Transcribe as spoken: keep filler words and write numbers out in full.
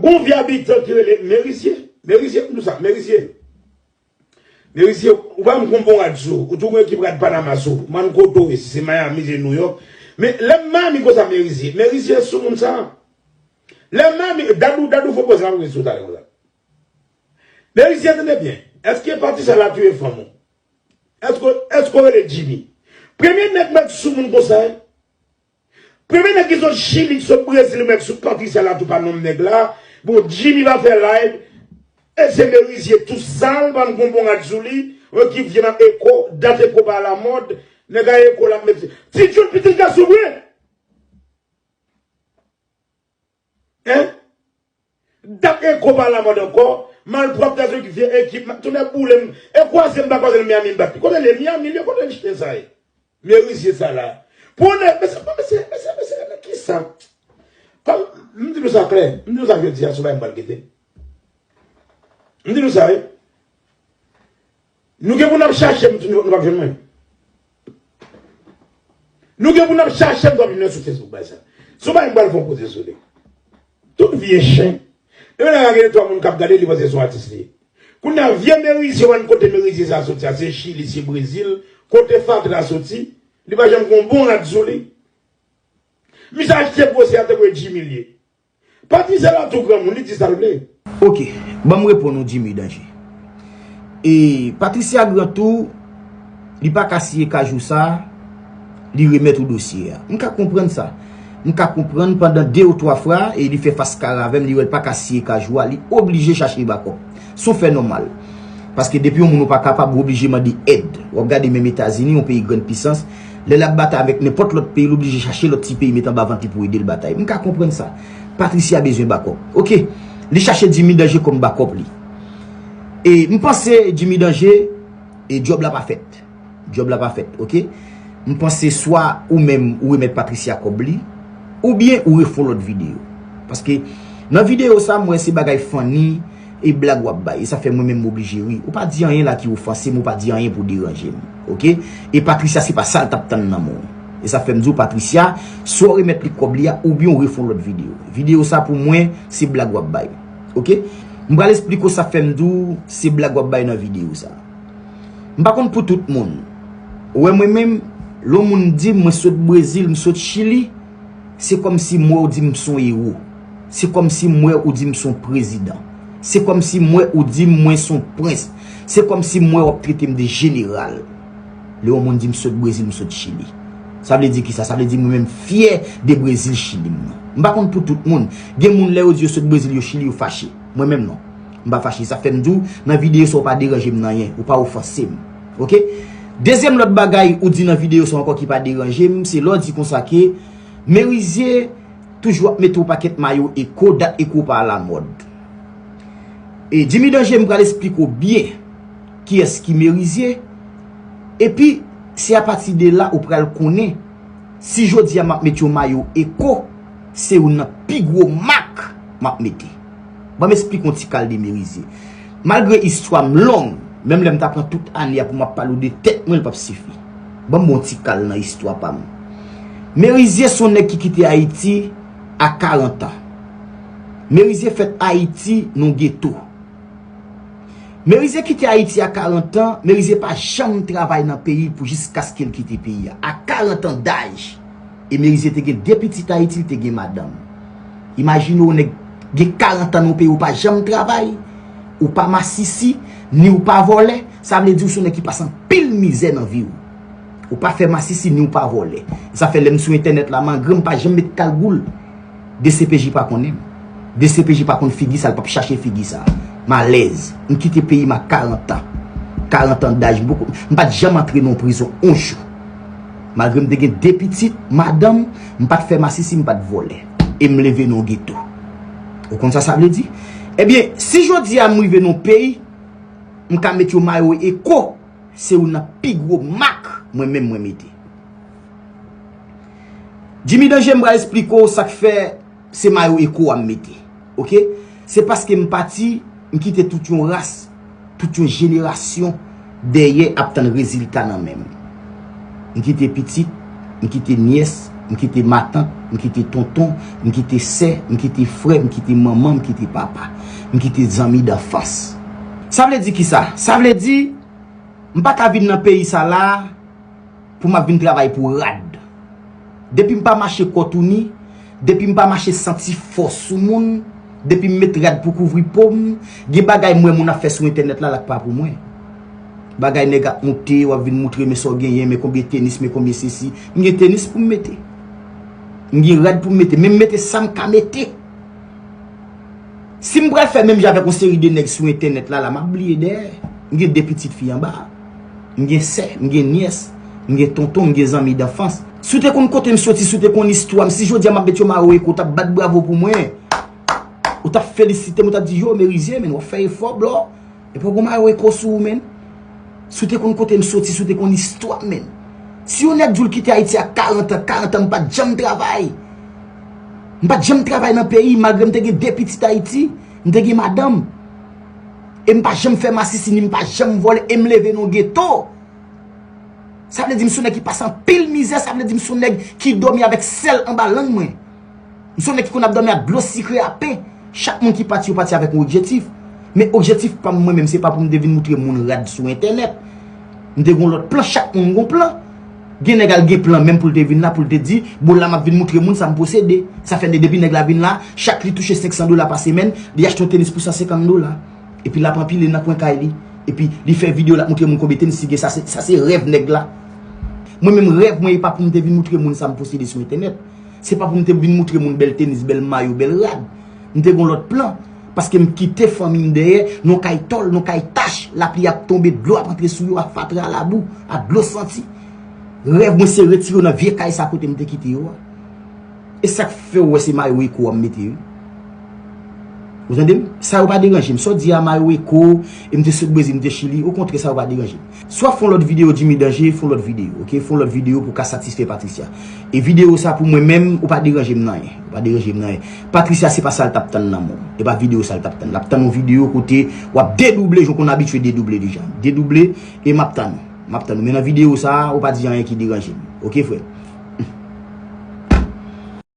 Gon vye abitan ki rele Merizye. Merizye, m di w sa, Merizye. Merizye, ou pa menm konn bon rad sou ou, ou tou gon ekip rad Panama sou ou. M pa konn kote w ye, si se Miami, se New York. Men lè m Miami konsa, Merizye, Merizye sou moun sa. Lè m Miami, Dadou, Dadou fè poz la, m ret sou talè konsa. Merizye, tande byen. Èske Patricia la touye fanm ou? Èske, èske w rele Jimmy? Premye nèg mèt sou moun konsa, wi. Premye nèg ki sot Chili, ki sot Brezil, mèt sou Patricia la tou pa nonm nèg la. Bon, Jimmy pa fè live. E se Merizye tou sal, pa n gon bon rad sou li. Yon ki vye nan Eko, dat Eko pa alamòd. Nèg a Eko l ap met. Ti Djoun pitit gason vre. Hein? Dat Eko pa alamòd ankò. Malpwòpte sou vye ekip. Tounen boule m. E kwaze m pa kwaze l Miami m bat li. Kote l ye Miami l ye, kote chen sa ye? Merizye sa la. Pou nèg, mesye, mesye, mesye, mesye, nèg ki sa? Kòm, m di nou sa klè, m di nou sa jodi a, se yon bagay m pral kite. M di nou sa, wi. Nou gen pou n ap chache m, nou, nou p ap jwenn mwen. Nou gen pou n ap chache m, nou p ap jwenn mwen sou Facebook, bay sa. Se yon bagay m pral fè yon koze sou li. Tout vye chen. E menm la gen de twa moun k ap gade, li panse se yon atis li ye. Kounye a, vye Merizye, w konn kote Merizye sa soti a, se Chili, se Brezil, kote fatra soti, li pa janm gon bon rad sou li. Misye achte gwo se a tankou e Jimmy l ye. Patricia la tou granmoun, li di sa l vle. Ok, ban m reponn ou Jimmy Danje. E Patricia Grantou, li pa ka siye kajou sa, li remèt ou dosye a. M ka konprann sa. M ka konprann pandan de ou twa fwa, e li fè fas kare avè m, li wè l pa ka siye kajou a, li oblije chache bakòp. Se yon fè nòmal. Paske depi yon moun ou pa kapab, ou oblije mande èd. W ap gade menm Etazini, yon peyi grann pisans, lè l ap batay avèk nenpòt lòt peyi, l oblije chache lòt ti peyi met anba vant li pou ede l batay. M ka konprann sa. Patricia bezwen bakòp. Ok. Li chache Jimmy Danje kòm bakòp li. E m panse Jimmy Danje, e djòb la pa fèt. Djòb la pa fèt, ok? M panse swa ou menm ou remèt Patricia kòb li, oubyen ou refè yon lòt videyo. Paske nan videyo sa, m wè se bagay funny e blag w ap bay. E sa fè mwen menm m oblije ri. Ou pa di anyen la ki ofanse m, ou pa di anyen pou deranje m, ok? E Patricia se pa sa l t ap tann nan men w. E sa fè m di w, Patricia, swa w remèt li kòb li a, oubyen w refè yon lòt videyo. Videyo sa pou mwen, se blag w ap bay, ok? M pral esplike w sa fè m di w se blag w ap bay nan videyo sa. M pa konn pou tout moun. Ou wè mwen menm, lè yon moun di m mwen sot Brezil, m sot Chili, se kòmsi m wè w di m s on ewo. Se kòmsi m wè ou di m s on prezidan. Se kòmsi m wè ou di m mwen s on prens. Se kòmsi m wè w ap trete m de jeneral. Lè yon moun di m sot Brezil, m sot Chili. Sa vle di kisa? Sa vle di mwen menm fyè de Brezil, Chili m nan. M pa konn pou tout moun. Gen moun lè yo di yo sot Brezil, yo Chili, yo fache. Mwen menm non. M pa fache. Sa fè m di w, nan videyo sa w pa deranje m nan anyen. Ou pa ofanse m. Ok? Dezyèm lòt bagay ou di nan videyo sa ankò ki pa deranje m, se lè w di konsa ke Merizye toujou ap mete yon pakèt mayo Eko, dat Eko pa alamòd. E Jimmy Danje, m pral esplike w byen kiyès ki Merizye. Epi, se apati de la ou pral konnen si jodi a m ap met yon mayo Eko, se youn nan pi gwo mak m ap mete. Ban m esplike w yon ti kal de Merizye. Malgre istwa m long, menm lè m ta pran tout ane a pou m ap pale w de tèt mwen, l p ap sifi. Ban m ba w yon ti kal nan istwa pa m. Merizye se yon nèg ki kite Ayiti a karant an. Merizye fèt Ayiti nan yon geto. Merizye kite Ayiti a karant an, Merizye pa janm travay nan peyi pou jiskaske l kite peyi a. A karant an daj, e Merizye te gen de pitit Ayiti, l te gen madanm. Imajine w, nèg gen karant an nan yon peyi, ou pa janm travay, ou pa masisi, ni ou pa vòlè, sa vle di w se yon nèg ki pase anpil mizè nan vi w. Ou pa fè masisi, ni ou pa vòlè. Sa fè lè m sou entènèt la, malgre m pa janm met kalgoul, D C P J pa konnen m. D C P J pa konn figi sa, l p ap chache figi sa. M alèz. M kite peyi m a karant an. Karant an daj, m poko, m pa t janm antre nan yon prizon yon jou. Malgre m te gen de pitit, madanm, m pa t fè masisi, m pa t vòlè. E m leve nan yon geto. Ou konn sa sa vle di? Ebyen, si jodi a m rive nan yon peyi, m ka met yon mayo Eko, se youn nan pi gwo mak mwen menm mwen mete. Jimmy Danje, m pral esplike w sa k fè se mayo Eko a m mete. Ok? Se paske m pati, m kite tout yon ras, tout yon jenerasyon dèyè ap tann rezilta nan men m. M kite pitit, m kite nyès, M kite matant, m kite tonton, m kite sè, m kite frè, m kite manman, m kite papa, m kite zanmi danfans. Sa vle di kisa? Sa vle di, m pa ka vin nan peyi sa la pou m ap vin travay pou rad. Depi m pa mache kò touni, depi m pa mache santi fò sou moun, depi m met rad pou kouvri po m, gen bagay m wè moun ap fè sou entènèt la, la k pa pou mwen. Bagay nèg ap moute, w ap vin moutre men sa w genyen, men konbyen tenis, men konbyen sesi. M gen tenis pou m mete. M gen rad pou m mete, men m mete sa m ka mete. Si m pral fè menm jan avèk yon seri de nèg sou entènèt la, la, m ap bliye dèyè. M gen de pitit fi anba. M gen sè, m gen nyès, m gen tonton, m gen zanmi danfans. Si w te konn kote m soti, si w te konn istwa m, si jodi a m ap met yon mayo eko, w t ap bat bravo pou mwen. Ou t ap felisite m, ou t ap di, yo, Merizye, men w ap fè efò, bro. Epi w gon mayo eko sou ou, menn. Si w te konn kote m soti, si w te konn istwa m, menn. Si yon nèg di w l kite Ayiti a karant an, karant an, m pa t janm travay. M pa t janm travay nan peyi, malgre m te gen de pitit Ayiti, m te gen madanm. E m pa janm fè masisi, ni m pa janm vòlè, e m leve nan geto. Sa vle di m se yon nèg ki pase anpil mizè, sa vle di m se yon nèg ki dòmi avèk sèl anba lang mwen. M se yon nèg ki konn ap dòmi ak dlo sikre a pen. Chak moun ki pati, yo pati avèk yon objektif. Men objektif pa m mwen menm, se pa pou m te vin moutre moun rad sou entènèt. M te gon lòt plan, chak moun gon plan. Gen nèg al gen plan menm pou l te vin la, pou l te di, bon, la m ap vin moutre moun sa m posede. Sa fè de, depi nèg la vin la, chak li touche senk san dola pa semèn, li achte yon tenis pou san senkant dola. Epi l ap anpile nan kwen kay li. Epi li fè videyo, l ap moutre moun konbyen tenis li gen. Sa se, sa se rèv nèg la. Mwen menm, rèv mwen, e pa pou m te vin moutre moun sa m posede sou entènèt. Se pa pou m te vin moutre moun bèl tenis, bèl mayo, bèl rad. M te gon lòt plan. Paske m kite fanmi m dèyè, nan kay tòl, nan kay tach, lapli ap tonbe, dlo ap antre sou yo, ak fatra, labou, ak dlo santi. Rèv mwen se retire yo nan vye kay sa kote m te kite yo a. E sa k fè w wè se mayo eko a m mete yo. Ou tande m? Sa yo pa deranje m. Sa w di a mayo eko, e m te sot Brezil, m te Chili, okontrè, sa yo pa deranje m. Si w ap fè yon lòt videyo, Jimmy Danger, fè yon lòt videyo, oke? Fè yon lòt videyo pou w ka satisfè Patricia. E videyo sa pou mwen menm, ou pa deranje m nan anyen. Ou pa deranje m nan anyen. Patricia, se pa sa l t ap tann nan men w. E pa videyo sa l t ap tann. L ap tann yon videyo kote w ap dedouble, jan w konn abitye dedouble deja. Dedouble, e m ap tann ou. M ap tann ou. Men nan videyo sa, ou pa di anyen ki deranje m. Oke, frè?